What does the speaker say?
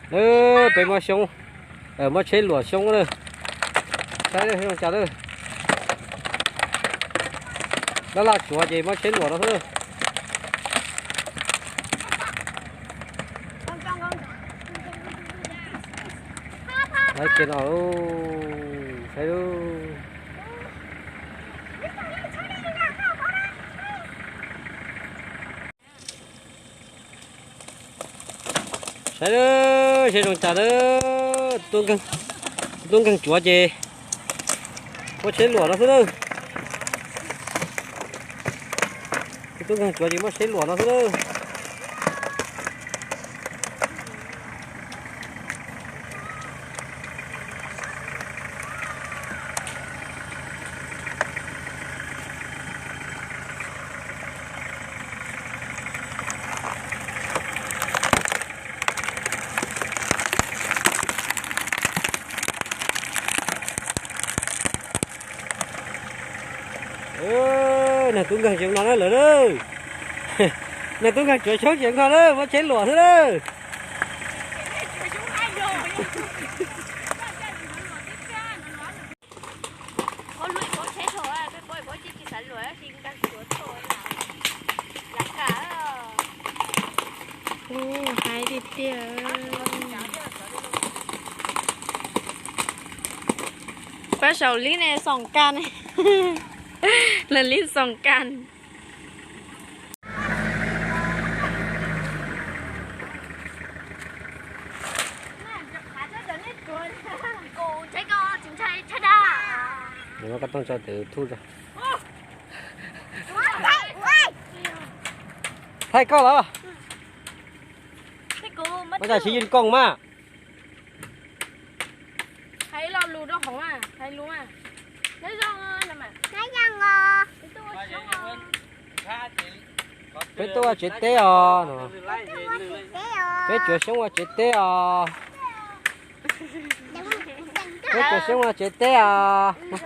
Lawm, peb muab xyoob, muab tsheb luam xyoob lawm. Saib zoo cas lawm. Laj laj tsuav ces muab tsheb luam no xwb lawm. Lawv kiag no, saib lub. Saib lawm, seb zoo cas lawm. Tub nkeeg tsuav ces muab tsheb luam no xwb lawm. Tub nkeeg tsuav ces muab tsheb luam no xwb lawm. Nag tub nkeeg tseem no na lawm. Nag tub nkeeg tsuav xyoob tseem no na, muab tsheb luam xwb lawm. Ua haib tiag tiag. Pab saum lib ne xoom kas, lawv lib xoom kas. Muab koj tooj tso tus thuj tso. Thaij koj los? Ua cas tsis yeej koom mas? Hais lo lus rau hauv mas, hais lus mas. Peb tuaj ua tsev teb os. Peb tsuav xyoob ua tsev teb os. Peb tsuav xyoob ua tsev teb os.